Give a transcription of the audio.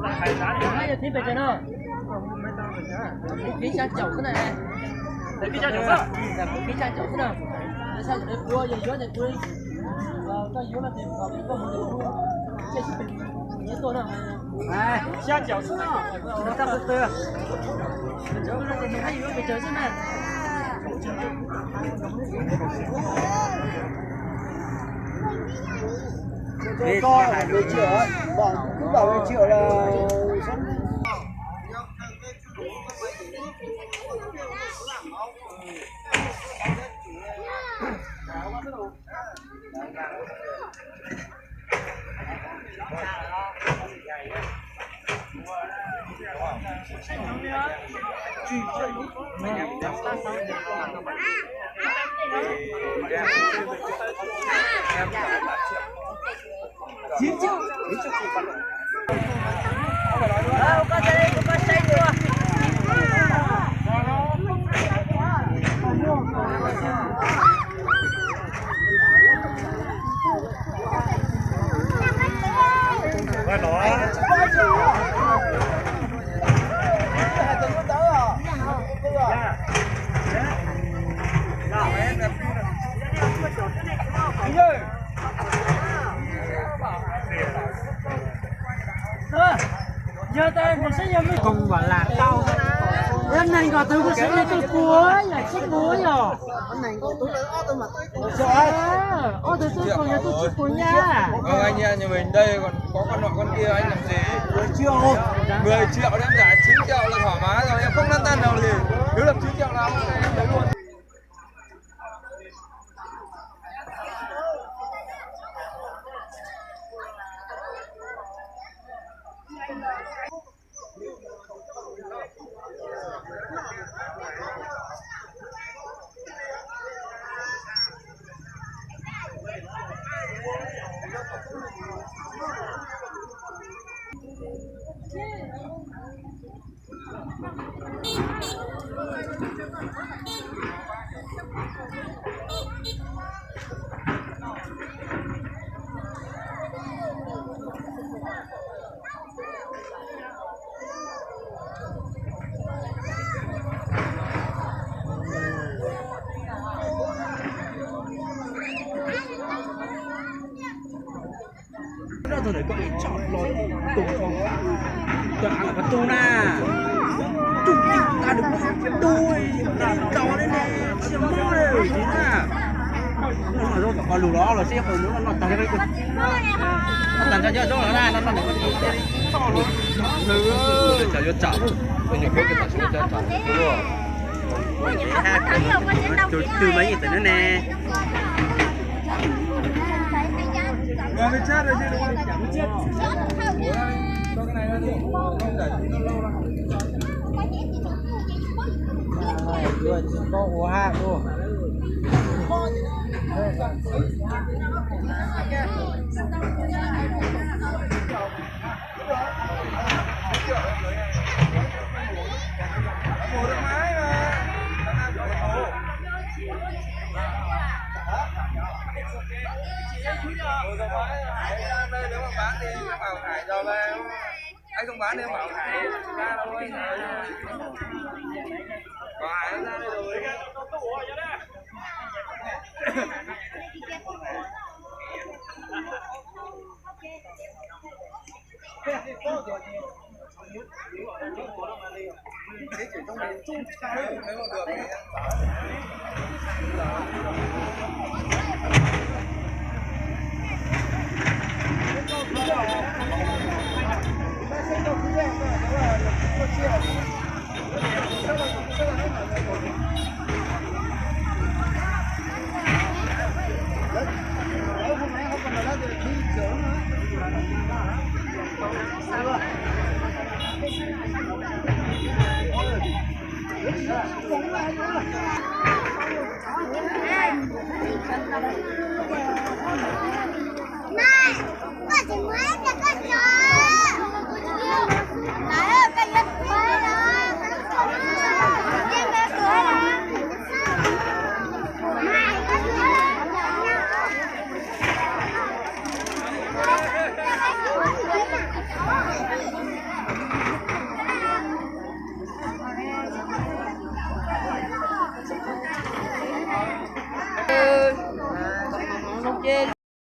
Hnab yog thib pes tsawg no? Kuv kiv xya caum xwb na. Kuv kiv xya caum xwb na. Xya caum kuv yuav, yuav tias kuv, koj yuav no ces koj mus, cia sib pem nyiav tuaj no. Xya caum xwb no. Hnab yuav pes tsawg xwb na. Cho con là mười triệu, bọn cứ bảo mười triệu là Yog tas kuv saib yog mej koom npaum lam tau, yog neeg kom tug kuv saib yog tug puas yog tsib puas yog. Ob tug tub koom yog tug tsib puas nyab. Anh em, nhưng mà đây còn có con nọ con kia, anh làm gì? Mười triệu, đơn giản chín triệu là thoải mái rồi, em không lăn tăn đâu thì cứ lập chín triệu là ok, em lấy luôn. Tus ntawm koj ib tsoom hluas tus tus av lawm qhov tu na, tus tus tas tus tus tus li tau li ne, tsis mob li na. Noj noj zaub tom koj lug los los seb qhov ntawd noj noj tag li, noj tag nrho cov zaub los na, noj noj ntawm koj tus tus li txhoj los. Cov yuav tsam, tus nyuam qhuav tus tam sim no cov tsam tus tus mas yeej tawm na ne. Anh không bán thì em bảo Hải ra thôi. Bảo Hải nó ra đây rồi.